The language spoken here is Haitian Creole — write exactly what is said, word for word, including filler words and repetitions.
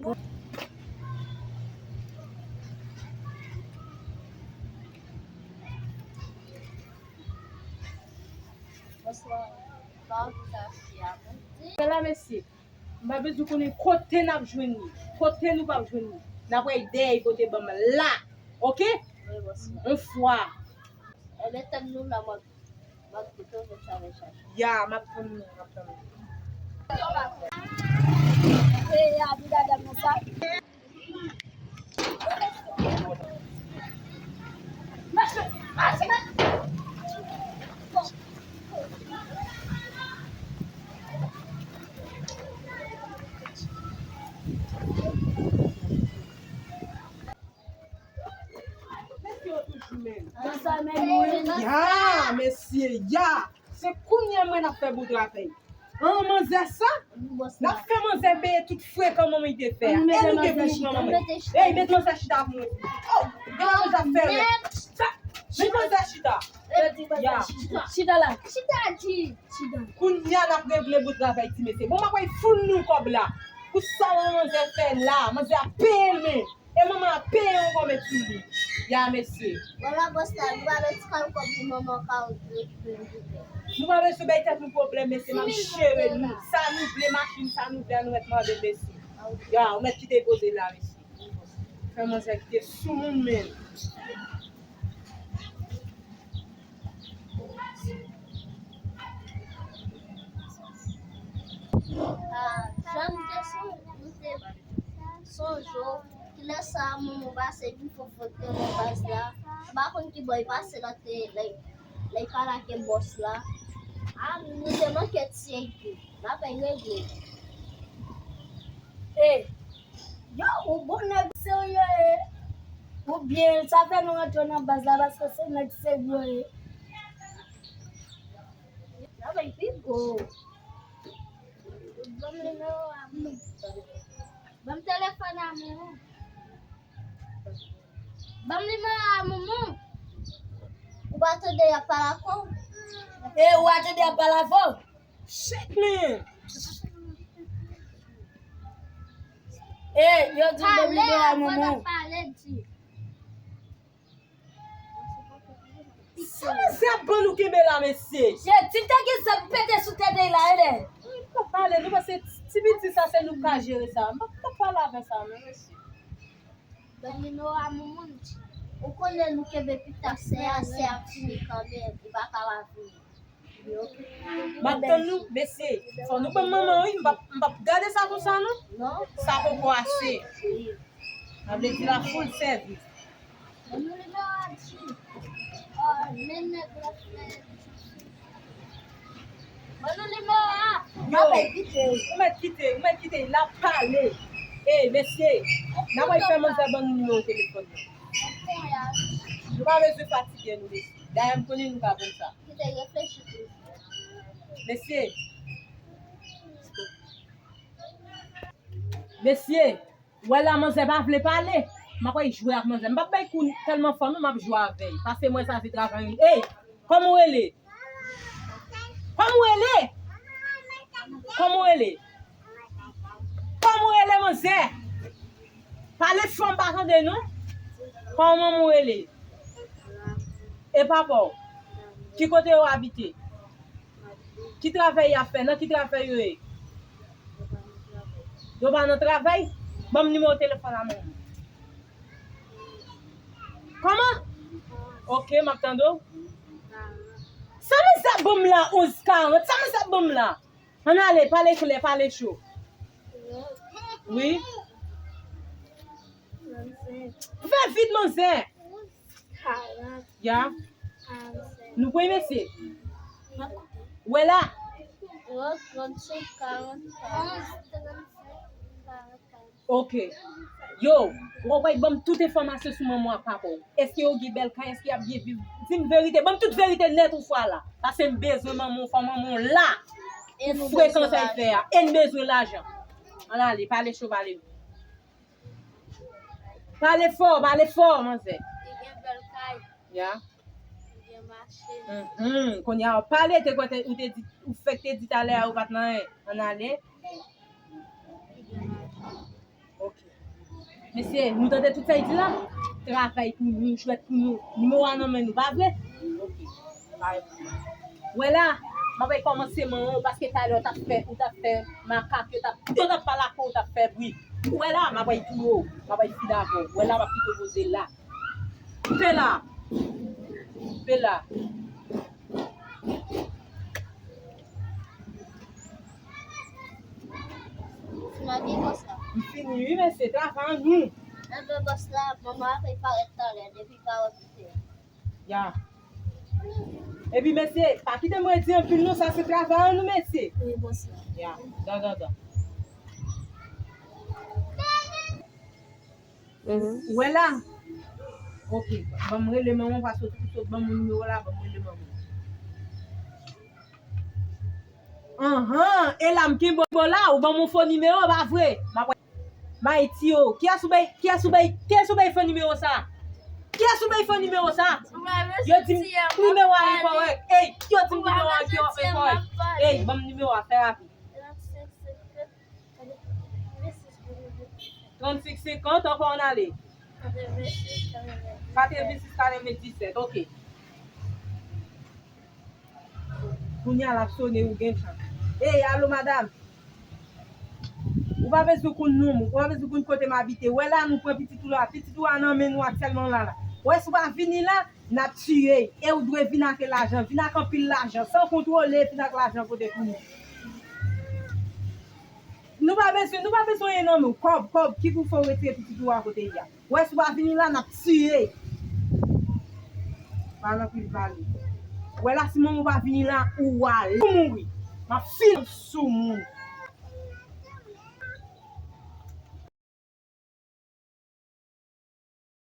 Bonswa. Bonswa. Mesye, m pa bezwen konnen kote n ap jwenn li. Kote nou p ap jwenn li. N ap wè dèyè kote ban m la. Oke? Yon fwa. Ebyen, tann nou la, m ap, m ap pito fè sa vè chache. Ya, m ap tann nou, m ap tann nou. Hey, ya, di dada mwen sa. Ya, mesye, ya. Se kounye a mwen n ap fè bout rapèl. An, manzè sa, n ap fè manzè peye tout frekan manman li te fè a. E nou te vin pou manman. Ey, met manzè chita pou mwen. Oh, gen manzè ap fè rèv. Sa, met manzè chita. Ya. Chita la. Chita di. Kounye a n ap regle bout rapèl ti mesye. Bon, m ap fè foul nou kòb la. Pou sa manzè fè la, manzè ap peye l men. E manman ap peye yon kòmèt sou li. Ya, mesye. Vwala, bòs la, nou pa bezwen kal kòb pou manman ka rekipere l pou tèt. Nou pa bezwen bay tèt nou pwoblèm, mesye, m ap jere nou. Sa nou vle, machin, sa nou vle, nou mèt mande, mesye. Ya, ou mèt kite poze la, mesye. Fè manzè kite sou moun, men. Ah, jan m te sonje, m te sonje w, kilè sa manman w pase vin fè foto nan baz la. M pa konn ki bò l pase lè l te, lè, lè l pale ak bòs la. Ah, nou te manke tiye tou. N ap regle. Ey, yo, ou bon nèg serye, e? Oubyen sa fè nou rantre nan baz la paske se nèg serye, e? Sa fè pi gwo. Ban m nimewo a moun. Ban m telefòn a moun. Ban m nimewo a moun. Ou pa tande y ap pale avè w? E, ou pa tande y ap pale avè w? Shit, man! Ey, yo di m ban m nimewo a moun. Sa manzè ap ban nou kenbe la, mesye? Jezi, te gen zam pete sou tèt li la, e lè. M p ap pale, nou panse ti piti sa se nou k ka jere sa. M p ap pale avè sa, non, mesye. Ban m nimewo a moun. Ou konnen nou kenbe pita sè a, sè a ap fini kanmenm, li pa ka pa vini. M ap tann nou, mesye. Fò nou ban m manman, wi. M p ap, m p ap gade sa konsa, non. Sa poko ase. Sa vle di la foul sèvis. Ban nou nimewo a di. Oh, men nèg la fè. Ban nou nimewo a. Yo, ou mèt kite, ou mèt kite, l ap pale. Ey, mesye, n ap al fè manzè ban nou nimewo telefòn nan. Nou pa bezwen fatige nou, mesye. Dayè, m konnen nou ka konn sa. Kite reflechi tou. Mesye. Mesye, wè la manzè pa vle pale. M ap al jwe ak manzè. M p ap bay kou tèlman fò non, m ap jwe avè l. Pase mwen sa se travay. Ey, kòman w rele? Kòman w rele? Kòman w rele? Kòman w rele, manzè? Pale fò, m pa tande non. Kòman w rele? E papa w? Ki kote yo abite? Ki travay y ap fè? Nan ki travay yo ye? Yo pa nan travay? Ban m nimewo telefòn a manman. Kòman? Oke, m ap tande w. Sa manzè ap ban m la, onz karant? Sa manzè ap ban m la? Ann ale, pale klè, pale cho. Wi. Fè vit, manzè. Ya. Nou pran mesye. Wè la. Oke. Yo, ou kwè ban m tout enfòmasyon sou manman w ak papa w. Èske yo gen bèl kay? Èske y ap byen viv? Di m verite. Ban m tout verite nèt yon fwa la. Paske m bezwen manman w, fò manman w la. Pou frekan sa y fè a. E n bezwen lajan. Ann ale, pale cho, pale. Pale fò, pale fò, manzè. Li gen bèl kay. Ya. Li gen mache. Mhm. Kounye a, w pale, te kwè te, ou te di, ou fèk te di talè a, ou pa t nan anyen. Ann ale. Li gen mache. Mesye, nou tande tout sa y di la? Travay pou nou, jwèt pou nou. Nimewo a nan men nou, pa vre? Ok. Parèt. Wè la, m ap bay kòmanseman an, paske talè w t ap fè, ou t ap fè makak, yo t ap, yo t ap pale ak ou, ou t ap fè bri. Ou wè la, m ap bay tou yo, m ap bay fil avè w. Wè la, m ap kite w poze la. Kanpe la. Kanpe la. Ti magi bòs la. M fini, wi, mesye, travay an nou. Enben, bòs la, manman ap parèt talè, depi pa wè pite. Ya. Epi, mesye, pa kite mwen di anpil non, sa se travay an nou, mesye. Wi, bòs la. Ya, dan, dan, dan. Ou wè la? Ok, ban m rele manman, paske ou sot ban m nimewo la, ban m rele manman. Anhan, e la m kenbe w la, ou ban m yon fo nimewo, pa vre? M ap Maitio, kiyès ou bay, kiyès ou bay, kiyès ou bay fo nimewo sa? Kiyès ou bay fo nimewo sa? Yo di m nimewo a enkòrèk. Ey, yo di m nimewo a enkòrèk. Ey, ban m nimewo a, fè rapid. Trannsenk senkant, ankò ann ale. Katrevensis katrevendiset, ok. Kounye a l ap sone, ou gen chans. Ey, alo, madanm. Ou pa bezwen konn non m, ou pa bezwen konn kote m abite. Wè la, nou pran pitit ou la. Pitit ou a nan men nou aktyèlman la, la. Wè, si w pa vini la, n ap tiye, e ou dwe vin ak lajan, vin ak anpil lajan, san kontwole, vin ak lajan kote pou nou. Nou pa bezwen, nou pa bezwen anyen nan men w, kòb, kòb, ki pou fè w retire pitit ou a kote l ye a. Wè, si w pa vini la, n ap tiye. Pa nan pil pale. Wè la, si manman w pa vini la, ou ale. Ou mouri. M ap fin sou moun.